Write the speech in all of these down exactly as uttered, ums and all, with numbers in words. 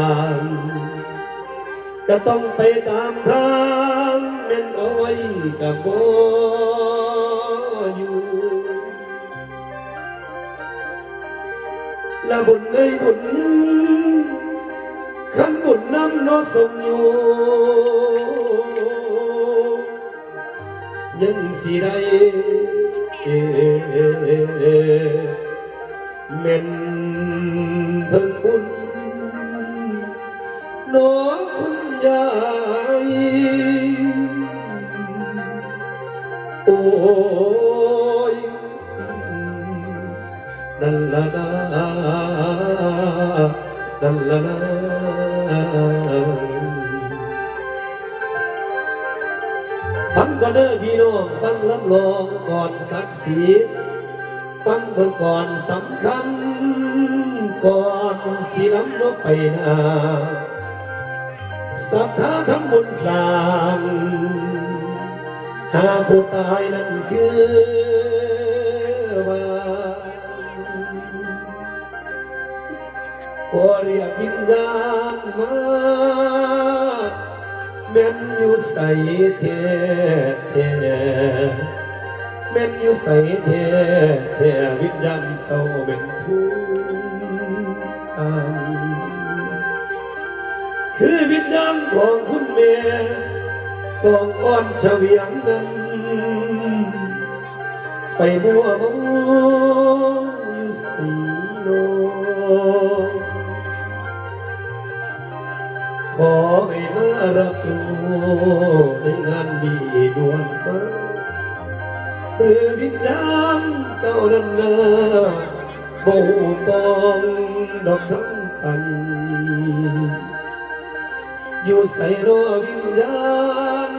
าง ก็ต้องไปตามทาง แม่นเอาไว้ก็บ่อยู่ ละบุญเอ้ยบุญ คันบุญนำเนาะส่งอยู่ ยังสิได้ แม่นเพิ่นบุญเนาะคุณยาย โอ้ย นั่นละนา นั่นละนา ฟังก่อนเด้อพี่น้อง ฟังลำลองก่อนศักดิ์สิทธิ์ ฟังเบิ่งก่อนสำคัญ ก่อนสิลำลงไปหน้า ศรัทธาทำบุญสร้าง หาผู้ตายนั้นคือว่า ขอเรียกวิญญาณมา แม่นอยู่ไสแท้แท้ แม่นอยู่ไสแท้แท้ วิญญาณเจ้าแม่นผู้ใด คือวิญญาณของคุณแม่ กองอ่อนเฉวียงนั้น ไปมัวเมาอยู่ไสเนาะ ขอให้มารับรู้ในงานนี้ด่วนมา หรือวิญญาณเจ้านั้นนา บ่ฮู้ปองดอกทางไป อยู่ไสเนาะวิญญาณ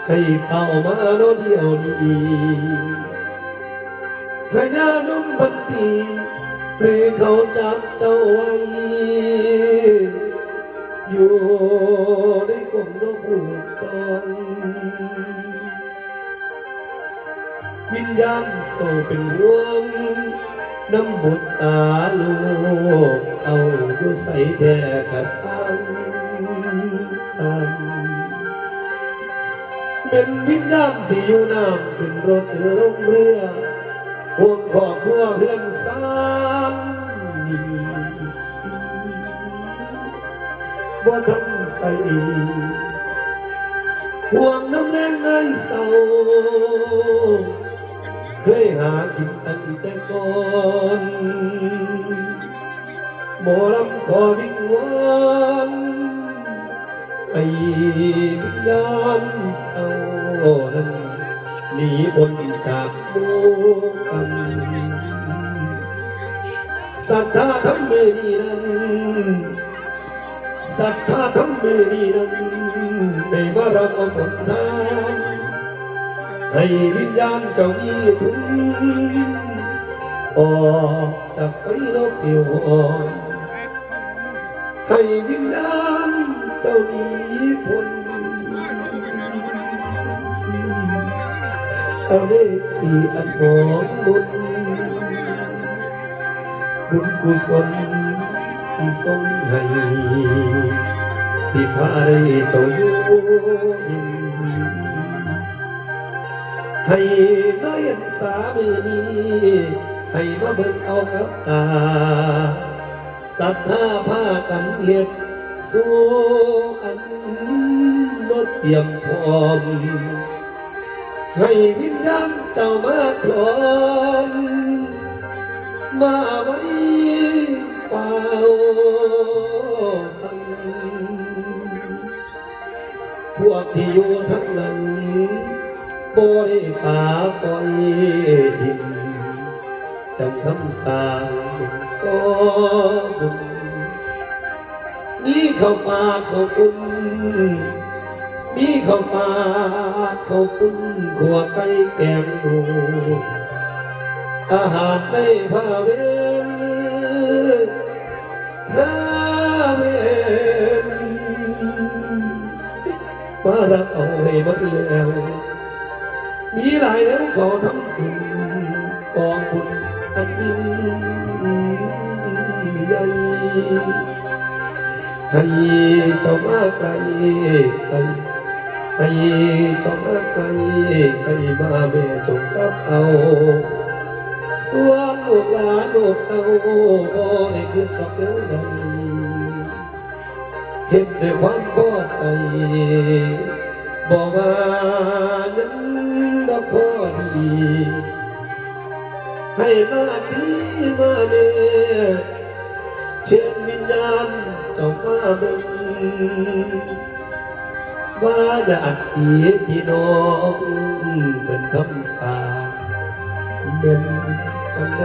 ให้เข้ามาเนาะเดี๋ยวนี้ พญานมพันตี หรือเขาจับเจ้าไว้ อยู่ในกรงนกฮูกจร วิญญาณเจ้าเป็นห่วง นำบุตรตาลูกเต้าอยู่ไสแท้กะสร้าง แม่นวิญญาณสิอยู่น้ำ ขึ้นรถหรือลงเรือ ห่วงครอบครัวเฮือนซานหนี้สิน บ่ทันใส่ ห่วงน้ำแลงในเศร้า เคยหากินตั้งแต่ก่อน หมอลำขอวิงวอน ให้วิญญาณเจ้านั้น หนีพ้นจากหมู่กรรม ศรัทธาธรรมมื้อนี้นั้น ศรัทธาธรรมมื้อนี้นั้น ให้มารับเอาผลทาน ให้วิญญาณเจ้ามีทุน ออกจากไปโลกเดียวอ่อน ให้วิญญาณเจ้ามีผล อเวจีอันหอมบุญ บุญกุศลที่ทรงให้ สิพาได้เจ้าอยู่เย็น ให้มาเห็นสามื้อนี้ ให้มาเบิ่งเอากับตา ศรัทธาพากันเฮ็ดสู่อันบ่เตรียมพร้อม ให้วิญญาณเจ้ามาถอน มาไว้เฝ้าฟัง พวกที่อยู่ทางหลัง บ่ได้ปาปล่อยถิ่ม จังทำสร้างเป็นก่อบุญ มีข้าวปลาข้าวปุ้น มีข้าวปลาข้าวปุ้น ขั่วไก่แกงหมู อาหารในพาเวน พาเวน มารับเอาให้หมดแล้ว มีหลายแนวเขาทำขึ้น กองบุญอันยิ่ง ใหญ่ ให้เจ้ามาใกล้ใกล้ ให้เจ้ามาใกล้ใกล้ มาแม่จงรับเอา ส่วนลูกหลานลูกเต้า บ่ได้คิดดอกแนวใด เฮ็ดด้วยความพอใจ บ่ว่าหยังดอกพอดี ให้มาดีมาแน่ เชิญวิญญาณเจ้ามาเบิ่ง ว่าญาติพี่น้องเพิ่นทำสาแม่นจั่งใด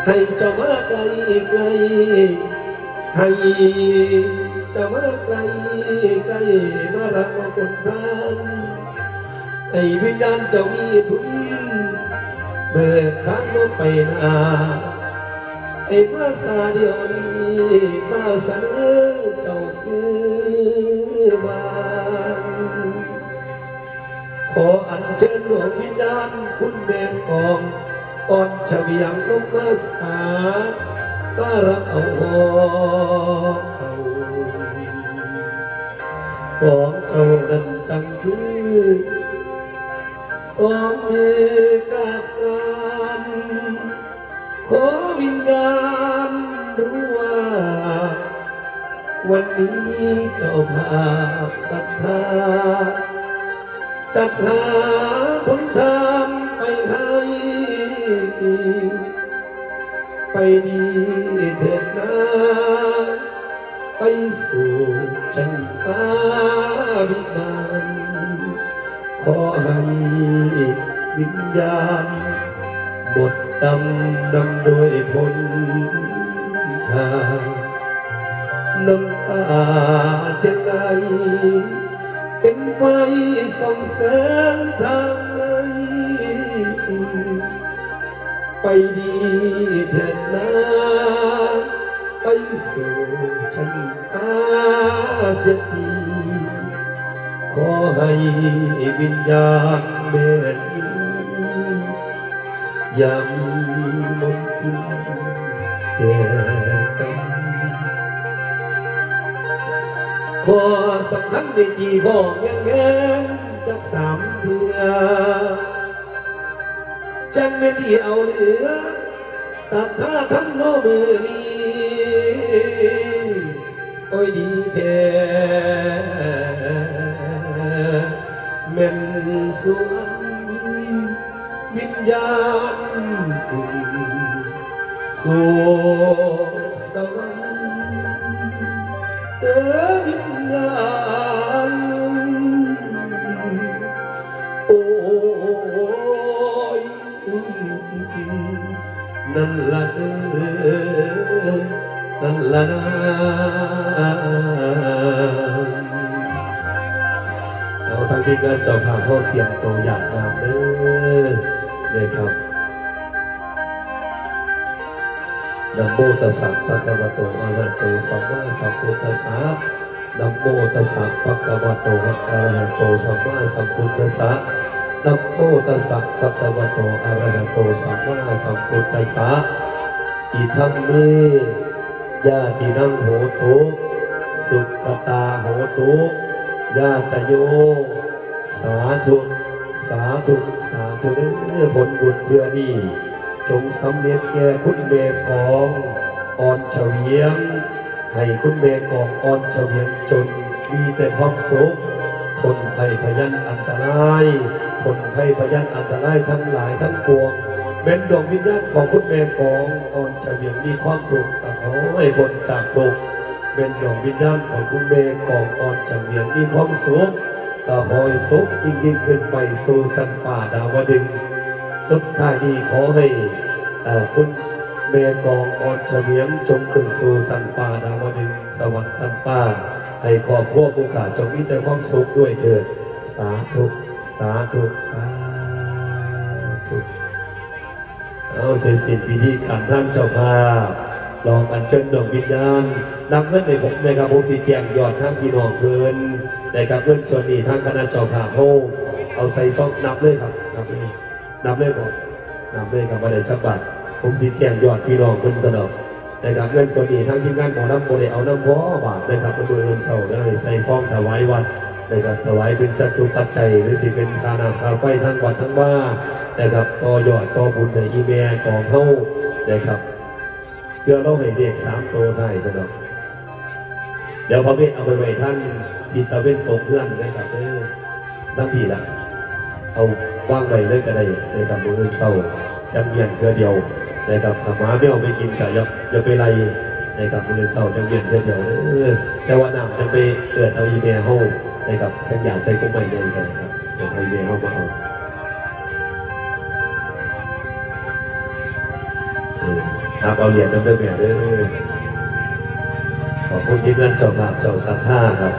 ให้เจ้ามาใกล้ใกล้ ให้เจ้ามาใกล้ใกล้ มารับเอาคนทาน ให้วิญญาณเจ้ามีทุน เบิกทางลงไปหน้า ให้มาซาเดียวนี้ มาเสนอเจ้าคือบ้าน ขออัญเชิญดวงวิญญาณคุณแม่กองอ่อนเฉวียงลงมาสา มารับเอาหอเขา ของเจ้านั้นจั่งคือ สองมือกราบกราน ขอวิญญาณรู้ว่า วันนี้เจ้าภาพศรัทธา จัดหาผลทานไปให้ ไปดีเถิดนา ไปสู่จันตาวิมาน ขอให้วิญญาณหมดกรรมนำโดยผลทาน น้ำตาเทียนไหล เป็นไฟส่องแสงทางใน ไปดีเถิดนา ไปสู่ชั้นฟ้าเสียที ขอให้วิญญาณแม่นี้ อย่ามีมนทินแก่กัน ข้อสำคัญในที่ข้อแง่งๆ จักสามเทื่อ จังแม่นที่เอาเหลือ ศรัทธาธรรมโนมือนี้ โอ้ยดีแท้ แม่นสวรรค์วิญญาณคุณสู่สวรรค์เด้อวิญญาณ โอ้ย นั่นละเด้อ นั่นละนา เอาทางทีมงานเจ้าภาพเขาเตรียมตัวหยาดน้ำเด้อ นะครับ นะโมตัสสะภะคะวะโต อะระหะโต สัมมาสัมพุทธัสสะ นะโมตัสสะภะคะวะโต อะระหะโต สัมมาสัมพุทธัสสะ นะโมตัสสะภะคะวะโต อะระหะโต สัมมาสัมพุทธัสสะ อิทังเม ญาตินังโหตุ สุขตาโหตุ ญาตโย สาธุ สาธุ สาธุเด้อ ผลบุญเทื่อนี้ จงสำเร็จแก่คุณแม่กองอ่อนเฉวียง ให้คุณแม่กองอ่อนเฉวียงจนมีแต่ความสุข พ้นภัยพยันอันตราย พ้นภัยพยันอันตรายทั้งหลายทั้งปวง แม่นดวงวิญญาณของคุณแม่กองอ่อนเฉวียงมีความทุกข์ ก็ขอให้พ้นจากทุกข์ แม่นดวงวิญญาณของคุณแม่กองอ่อนเฉวียงมีความสุข ก็ขอให้สุขยิ่งยิ่งขึ้นไปสู่ชั้นฟ้าดาวดึงส์ สุดท้ายนี้ขอให้ เอ่อ คุณแม่กองอ่อนเฉวียงจงขึ้นสู่ชั้นฟ้าดาวดึงส์ สวรรค์ชั้นฟ้า ให้ครอบครัวผู้ข้าจงมีแต่ความสุขด้วยเถิด สาธุ สาธุ สาธุ เอาเสร็จสิ้นพิธีการทางเจ้าภาพ ลองอัญเชิญดวงวิญญาณ นับเงินให้ผมนะครับ ผมสิแจ้งยอดทางพี่น้องเพิ่นนะครับ เงินส่วนนี้ทางคณะเจ้าภาพเฮาเอาใส่ซองนับเลยครับ นับเลย นับเลยบ่ นำเลยครับ บ่ได้จักบาท ผมสิแจ้งยอดพี่น้องเพิ่นซะดอกนะครับ เงินส่วนนี้ทางทีมงานหมอลำบ่ได้เอานำพอบาทนะครับ เพิ่นมื้ออื่นเช้าจะให้ใส่ซองถวายวัดนะครับ ถวายเป็นจตุปัจจัย หรือสิเป็นค่าน้ำค่าไฟทางวัดทางวานะครับ ต่อยอดต่อบุญให้อีแม่ของเฮานะครับ เพื่อเราให้เลขสามตัวท้ายซะดอก เดี๋ยวพระเวทเอาไปไว้ทางทิศตะเวนตกเฮือนนะครับเด้อ ทั้งพี่ละ เอาวางไว้เลยก็ได้นะครับ มื้ออื่นเช้าจังเวียนเทื่อเดียวนะครับ ถ้าหมาแมวไปกินก็อย่า อย่าไปไล่นะครับ มื้ออื่นเช้าจังเวียนเทื่อเดียวเด้อ แต่ว่าน้ำจังไปเอิ้นเอาอีแม่เฮานะครับ จังอยากใส่กรงไม้ใหญ่ก็ได้ครับ เอิ้นเอาอีแม่เฮามาเอา เออ ครับ เอาเหรียญนำเด้อแม่เด้อ ขอบคุณทีมงานเจ้าภาพเจ้าศรัทธาครับ